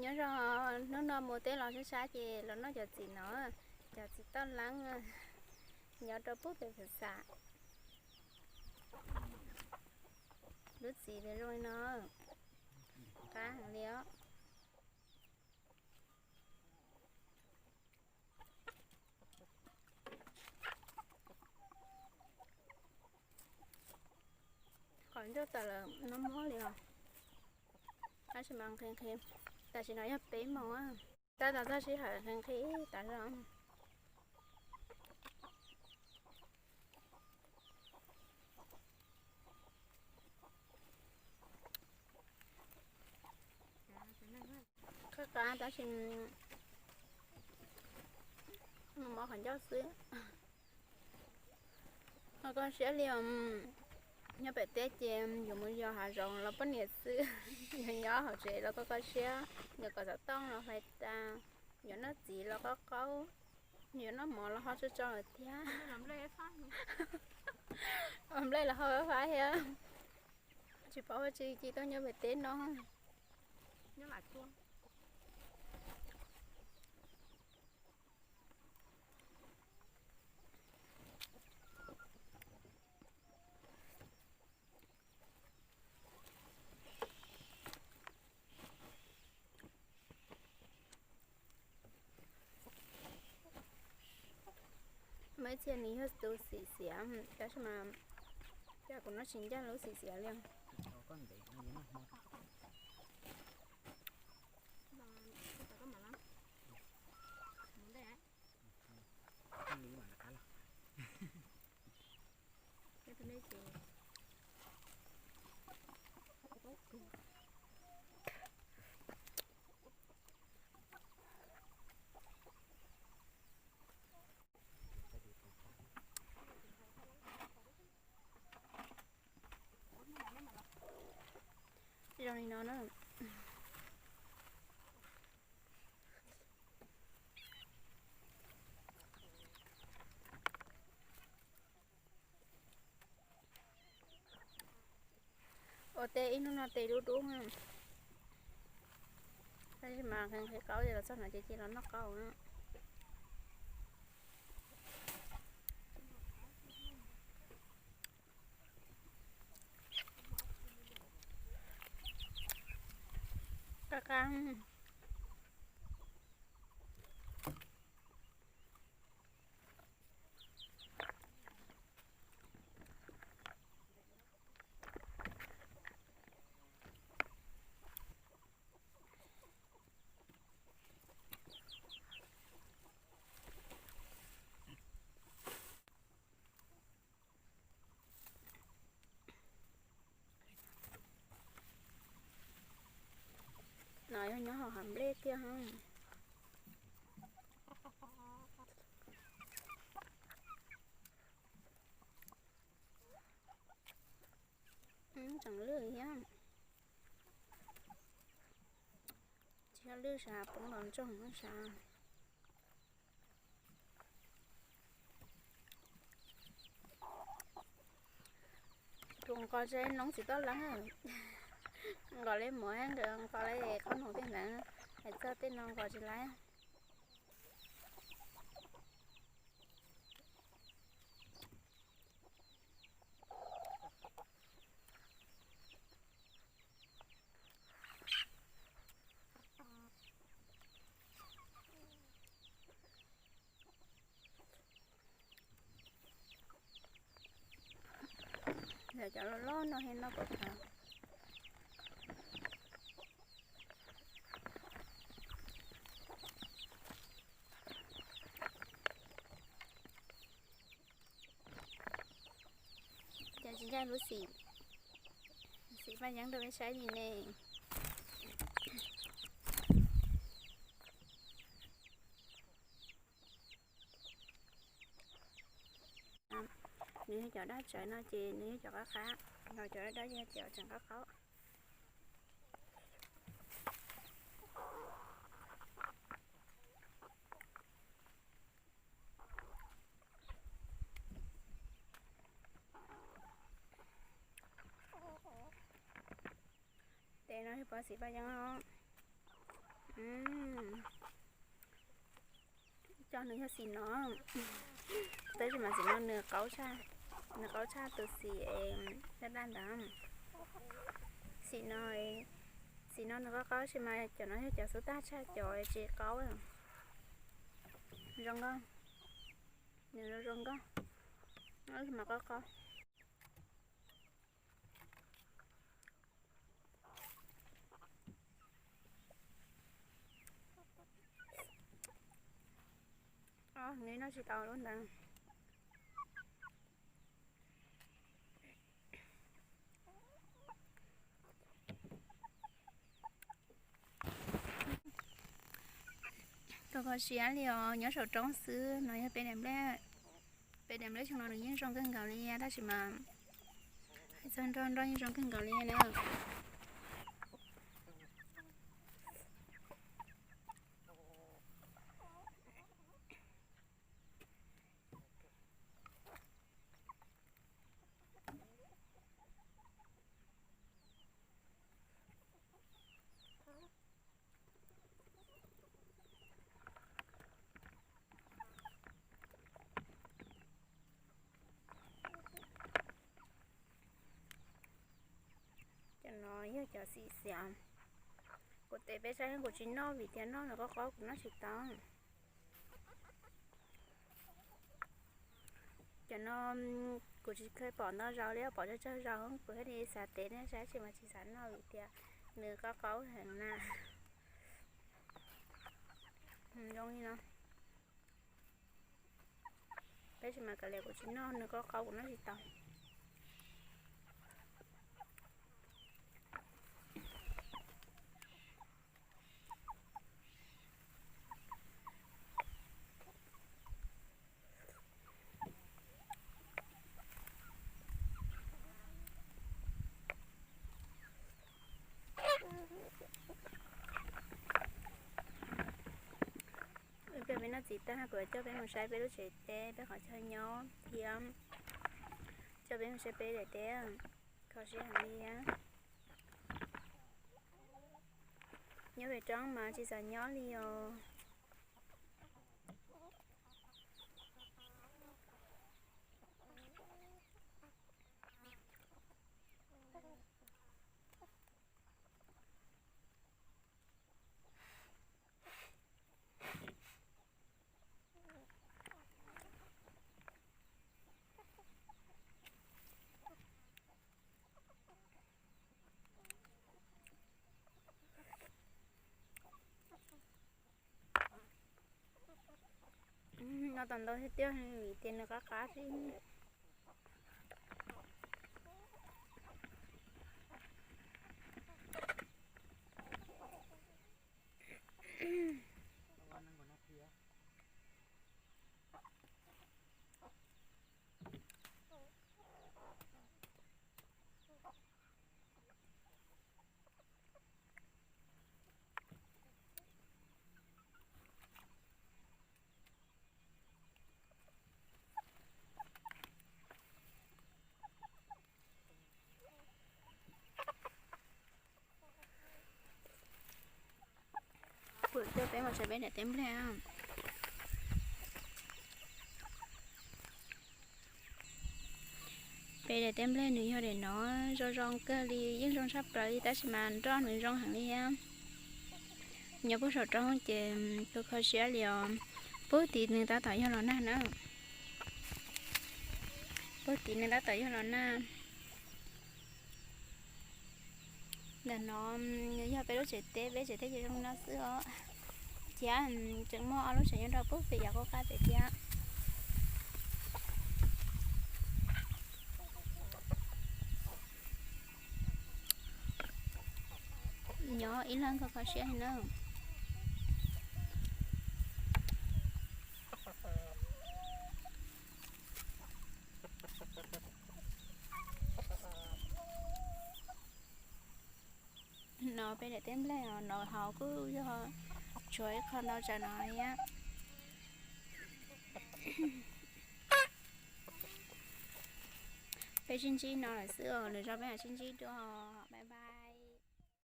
Nyob zoo, hnub no mus teb los sab sab ces los noj cov txiv no, cov txiv toj leeb, nyob rau pub pem pem xas. Lub txiv zoo li no, qab heev li os. Qhov ncauj tawm lawm no mob li os. Tab sis mas nqhis nqhis, tam sim no yog peb moos, tab tom txog sij hawm nqhis nqhis tas zog. Qab qab tab sis mus mov qhov ncauj xwb. Ho koj siab li, nyob pem teb ces yuav mus yos hav zoov los poj niam xwb, yog nyob hauv tsev los koj koj siab, yuav kom xov tooj los hlais tas, yuav noj txiv los qaub qaub, yuav noj mov los ho tso tso lawm thiab. Nplej los ho fab fab thiab. Tsis paub ua tsi ci tuaj nyob pem teb no. Muaj ib txhia nws yog tus xim xiav, tab sis mas cas kuv noj tsis ncaj lub xim xiav li. Zoo li no na. Ua teb ib hnub no tes dub dub, tab sis mas nqhis qaub ces los txog no ces cia los noj qaub na. Qab qab. No yog nyob hauv hav nplej kiag. Tseem lwj thiab. Tsis yog lwj sav, poob los ntsoog sav. Tus nqos tsev noob txiv toj leeb, nqos li muv, nkawd nqos li qhob noom tej ntawd, hais txog tej no nqos tsis laib. Lawv cov loj loj no thiaj noj pom khav. Cas tsis ncaj lub xim, xim Paj Yeeb rau peb saib li ne. Nws yog cov dab tsawv no ces nws yog cov qab qab, ho cov dab dab yog cov tseem qaub qaub. Tes no yog pov xim Paj Yeeb os. Cov nws yog xim no, tab sis mas xim no nws qaub tshaj, nws qaub tshaj tus xim daj daj ntawd. Xim no, xim no nws qaub qaub sis mas cov no yog cov xub tag tshaj cov tsis qaub. Zoo nkauj, nws zoo zoo nkauj, mas qaub qaub. Nws noj tsis tau lub ntawd. Tus kho siab li os, nyob saum roob xwb no yog peb daim nplej, peb daim nplej xyoo no nws yeej zoo kawg nkaus li tab sis mas hais txog nroj, nroj yeej zoo kawg nkaus li na. Cov no yog cov xim xiav. Kuv tes peb saib kuv tsis noj vim tias noj nws qaub qaub kuv noj tsis tau. Cov no kuv tsis kheev pom ntau zaus li, pom tsawg tsawg zaus kuv thiaj li xav tes nej saib tab sis mas tsis xav noj vim tias nws qaub qaub heev na. Zoo li no. Tab sis mas kav liam kuv tsis noj, nws qaub qaub kuv noj tsis tau. Ib pliag peb noj txiv tag kuv coj peb mus saib peb lub tsev teb, peb qhov chaw nyob thiab coj peb mus saib peb daim teb. Kho siab heev li. Nyob pem roob mas tsis xav nyob li os. Noj tau ntau thiab tiag vim tias nws qab qab xwb. Kuv coj peb mus saib peb daim teb nplej. Peb daim teb nplej nws yog daim no zoo zoo kawg li, yeej zoo tshaj plaws li tab sis mas nroj nws zoo heev li thiab. Nyob puag saum roob ces tus kho siab li os, puag tid nws tab tom yog los nag na. Puag tid nws tab tom yog los nag. Ntawm no yog peb lub tsev teb, peb tsev teb ces zoo no xwb os. Thiab tseem muaj ob lub tsev nyob rau puag pem yav qub qab pem thiab. Nyob ib leeg kho kho siab heev na. No peb daim teb nplej no hauv kuj yog tshuav ib qho ntau tsawv no thiab. Peb sib ntsib no lawm xwb os, lwm zaus peb mam sib ntsib dua.